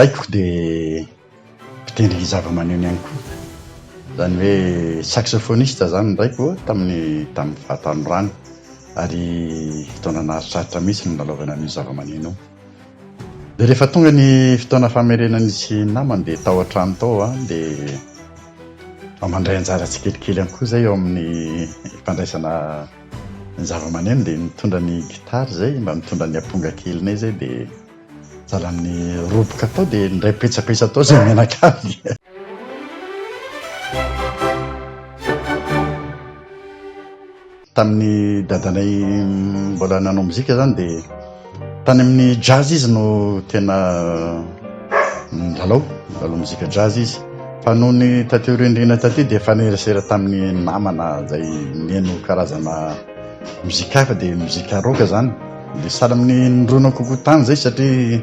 raiko dia mpitendry zavamaneno ihany koa, izany hoe saxophoniste izany ny raiko tamin'ny tamin'ny fahatanorany ary fotoana naharitraritra mihitsy no nilalaovana an'io zavamaneno io. Dia rehefa tonga ny fotoana famerenan'izy namany dia tao an-trano tao aho dia mba mandray anjara tsikelikely ihany koa izay eo amin'ny fandraisana ny zavamaneno dia mitondra ny gitara izay, mba mitondra ny amponga kelinay izay dia sahala amin'ny roboka tao dia indray petsapetsa tao izay mianakavy. Tamin'ny dadanay mbola nanao mozika izany dia tany amin'ny jazz izy no tena nilalao, nilalao mozika jazz izy. Fa noho ny taty aoriandriana taty dia nifanerasera tamin'ny namana izay nihaino karazana mozika hafa dia mozika rock izany. Dia sahala amin'ny nirona kokoa tany izay satria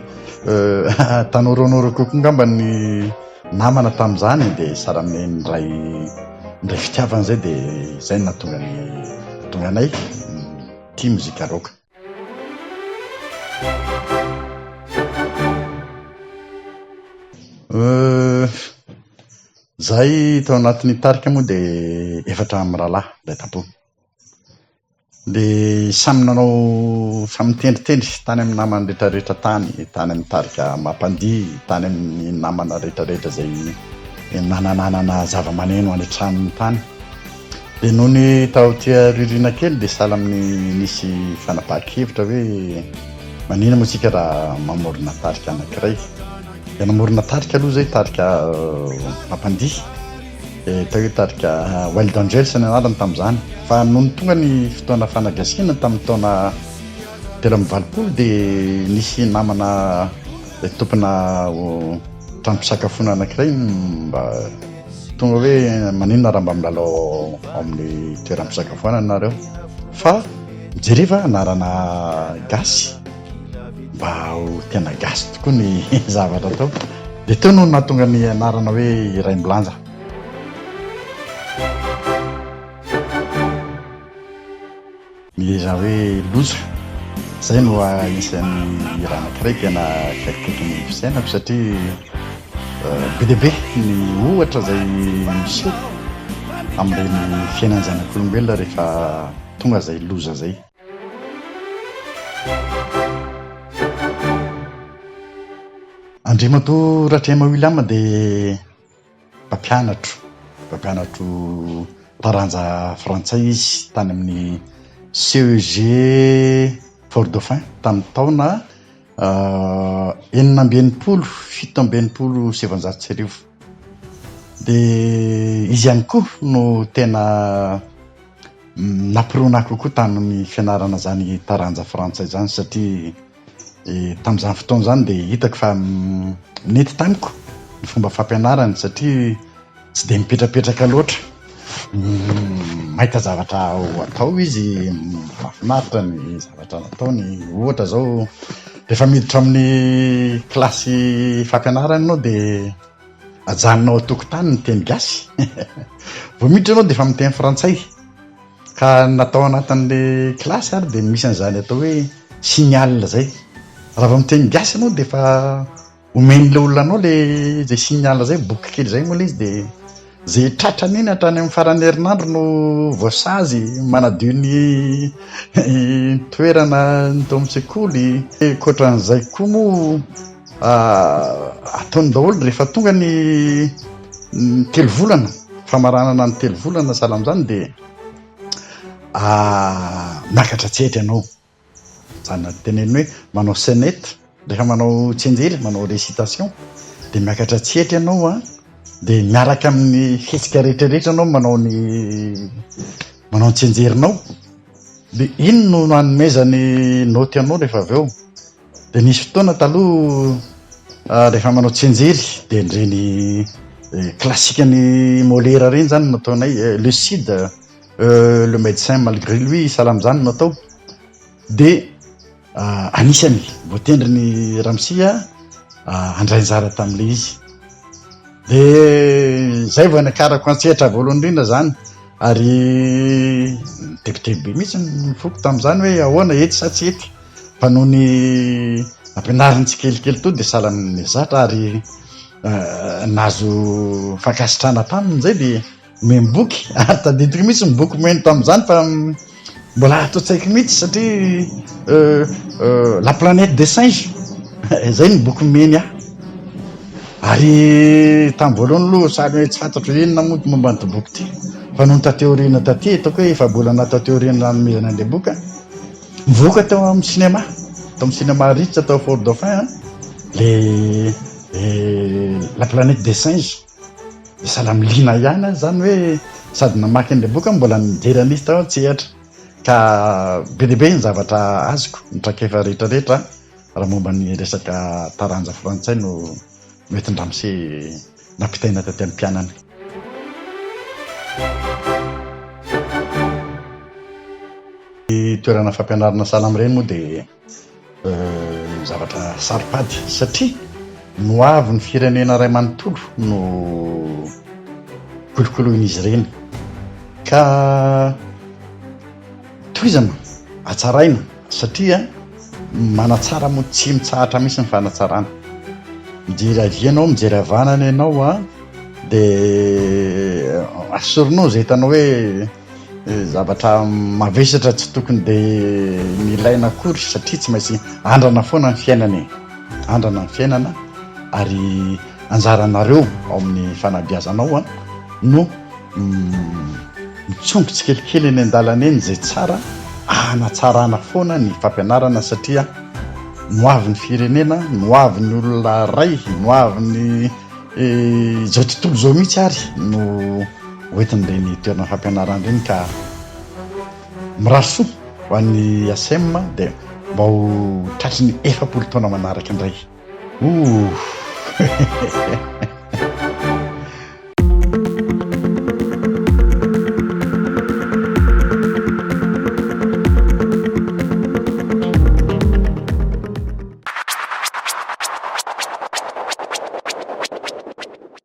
tanoranora kokoa angamba ny namana tamin'izany dia sahala amin'ny niray niray fitiavana izay dia izay no nahatonga ny nahatonga anay tia mozika rock. Izahay tao anatin'ny tarika moa dia efatra mirahalahy ilay tampo. Dia samy nanao, samy nitendritendry tany amin'ny namany rehetrarehetra tany, tany amin'ny tarika Mampandihy, tany amin'ny namana rehetrarehetra izay nanananana zava-maneno any an-tranony tany. Dia nony tao aty aoriana kely dia sahala amin'ny nisy fanapahan-kevitra hoe maninona moa isika raha mamorona tarika anankiray. Dia namorona tarika aloha izay, tarika Mampandihy. Atao hoe tarika Wild Angels ny anarany tamin'izany. Fa nony tonga ny fotoana fanagasiana tamin'ny taona 83 dia nisy namana tompona trano fisakafoana anankiray mba tonga hoe maninona raha mba milalao ao amin'ny toeram-pisakafoanana nareo fa mijereva anarana gasy mba ho tena gasy tokoa ny zavatra atao. Dia teo no nahatonga ny anarana hoe Iraimbilanja. Ny izany hoe loza, izay no anisan'ny hira anankiray tena akaikikaiky ny fisainako satria be dia be ny ohatra izay miseho amin'ireny fiainan'ny zanak'olombelona rehefa tonga izay loza izay. Andriamatoa Ratrema William dia mpampianatro, mpampianatro taranja frantsay izy tany amin'ny CEG Fort Dauphin tamin'ny taona 1966. Dia izy ihany koa no tena nampirona ahy kokoa tamin'ny fianarana izany taranja frantsay izany satria Tamin'izany fotoana izany dia hitako fa nety tamiko ny fomba fampianarany satria tsy dia mipetrapetraka loatra. Mahita zavatra ho atao izy, mahafinaritra ny zavatra nataony. Ohatra izao rehefa miditra amin'ny kilasy fampianarana ianao dia ajanona ao an-tokotany ny teny gasy. Vao miditra ianao dia efa miteny frantsay. Ka na tao anatin'le kilasy ary dia misy an'izany atao hoe signal zay. Raha vao miteny gasy ianao dia efa omen'ilay olona anao le zay signal zay, boky kely zay moa le izy dia zay tratrany iny hatrany amin'ny faran'ny herinandro no voasazy manadio ny toerana ny tao amin'ny sekoly. Ankoatran'izay koa moa ataony daholo rehefa tonga ny telo volana, famaranana ny telo volana sahala amin'izany dia miakatra an-tsehatra ianao. Izany teneniny hoe manao scénette, rehefa manao tsianjery, manao récitation dia miakatra an-tsehatra ianao an, dia miaraka amin'ny hetsika rehetra rehetra ianao manao ny manao ny tsianjerinao. Dia iny no nanomezany naoty anao rehefa avy eo. Dia nisy fotoana taloha rehefa manao tsianjery dia ireny classique-n'i Molière ireny izany no nataonay, le Cid, le médecin malgré lui, sahala amin'izany no natao. Dia anisany voatendrin'i Ramose handray anjara tamin'ilay izy. Dia izay vao niakarako an-tsehatra voalohany indrindra izany ary nitebiteby be mihitsy ny foko tamin'izany hoe ahoana hety sa tsy hety. Fa nony Nampianariny tsikelikely teo dia sahala amin'ny zatra ary nahazo fankasitrahana taminy izay dia nomeny boky ary tadidiko mihitsy ny boky nomeny tamin'izany fa mbola ato an-tsaiko mihitsy satria La planète des singes izay ny boky nomeny ahy. Ary tamin'ny voalohany aloha sahala hoe tsy fantatro hoe inona moa momba an'ity boky ity fa nony taty aoriana taty hitako hoe efa-bolana taty aoriana nanomezana an'ilay boky Nivoaka tao amin'ny cinéma, tao amin'ny cinéma Ritz tao Fort Dauphin le La planète des singes. Dia sahala amin'ny liana ihany aho izany hoe sady namaky an'ilay boky aho mbola nijery an'izy tao an-tsehatra. Ka be dia be ny zavatra azoko, ny traikefa rehetrarehetra raha momba ny resaka taranja frantsay no noentin-dramose nampitaina taty amin'ny mpianany. Ny toerana fampianarana sahala amin'ireny moa dia zavatra saro-pady satria ny ho avin'ny firenena iray manontolo no kolokoloin'izy ireny ka tohizana, hatsaraina satria manatsara moa tsy mitsahatra mihitsy ny fanatsarana. Mijery havia ianao, mijery havanana ianao an, dia asorinao izay hitanao hoe Zavatra mavesatra tsy tokony dia nilaina akory satria tsy maintsy andrana foana ny fiainana e! Andrana ny fiainana ary anjaranareo ao amin'ny fanabeazana ao no mitsongo tsikelikely eny an-dalana eny izay tsara hanatsarana foana ny fampianarana satria ny hoavin'ny firenena, ny hoavin'ny olona iray, ny hoavin'ny izao tontolo izao mihitsy ary no hoentin'ireny toerana fampianarana ireny ka mirary soa ho an'ny ACM dia mba ho tratry ny 40 taona manaraka indray. Ouh!